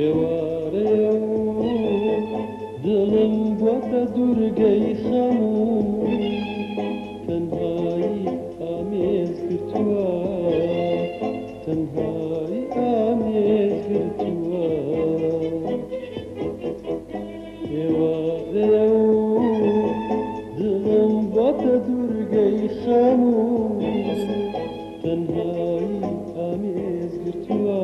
ئێوارەیە و دڵم بۆتە دوورگەی خەم و تەنهایی ئامێز گرتووە، تەنهایی ئامێز گرتووە. ئێوارەیە و دڵم بۆتە دوورگەی خەم و تەنهایی ئامێز گرتووە،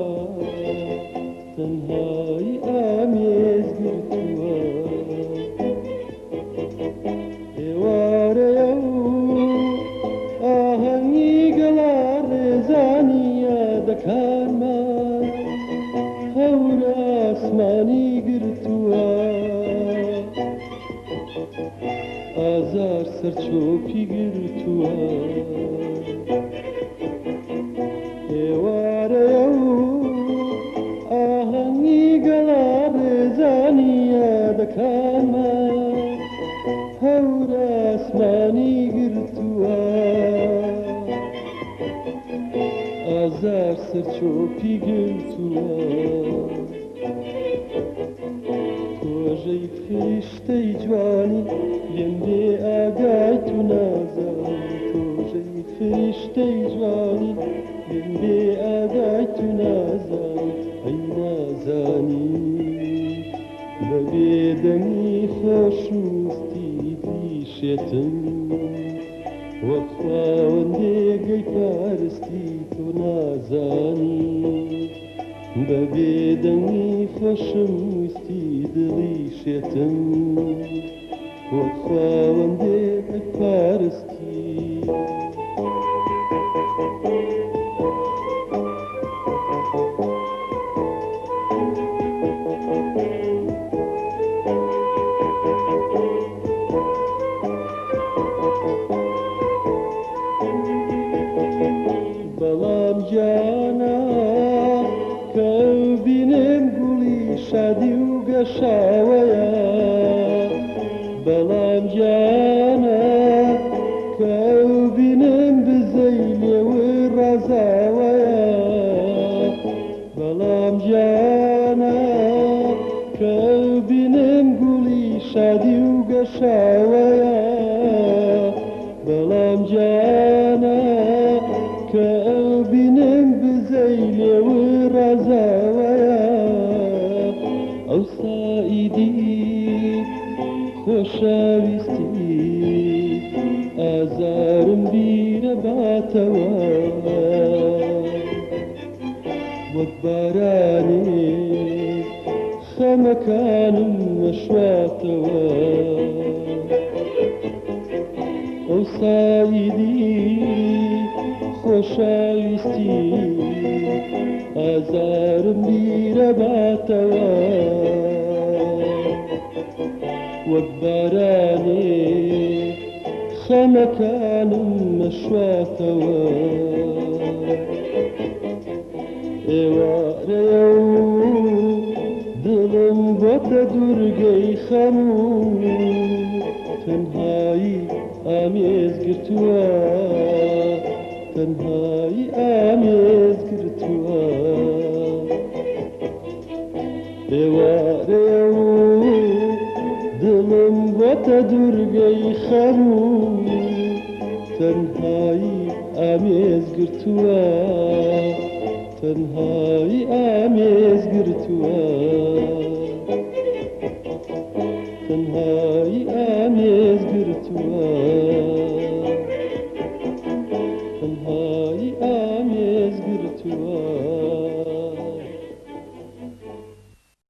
تەنهایی ئامێز گرتووە. ئێوارەیە و ئاهەنگی گەڵا ڕێزانی یادەکانمان هەورە ئاسمانی گرتووە، ئازار سەرچۆپی گرتووە. ئێوارەیە و ئاهەنگی گەڵا ڕێزانی یادەکانمان هەورە ئاسمانی گرتووە، ئازار سەرچۆپی گرتووە. تۆژەی فریشتەی جوانی لێم بێ ئاگای تو نازانی، تۆژەی فریشتەی جوانی لێم بێ ئاگای تو نازانی، ئەی نازانی بە بێدەنگی خۆشویستی دیشێتم، وەک خواوەندێگەی پارستی تۆ نازانی، بە بێدەنگی خۆشم ویستی دڵی شێتم، وەک خواوەندێگەی پارستی. بەڵام گیانە کە بینم گوڵی شادی و گەشاوەیە، بەڵام گیانە کە بینم بزەی لێوە ڕازاوەیە، بەڵام گیانە کە بینم گوڵی شادی و گەشاوەیە، بەڵام گیانە کە بینم بزەی لێوە ڕازاوەیە، ئەو سائیدی خۆشەویستی ئازارم بیرە باتەوە، وەک بارانێ خەمەکانم مەشواتەوە. ئەو سائیدی خۆشەویستی ئازارم بیرە باتەوە، وەک بارانێ خەمەکانم مەشواتەوە. ئێوارەیە و دڵم بۆتە دوورگەی خەم و تەنهایی ئامێز گرتووە، تەنهایی ئامێز گرتووە. ئێوارەیە و دڵم بۆتە دوورگەی خەم و تەنهایی ئامێز گرتووە، تەنهایی ئامێز گرتووە، تەنهایی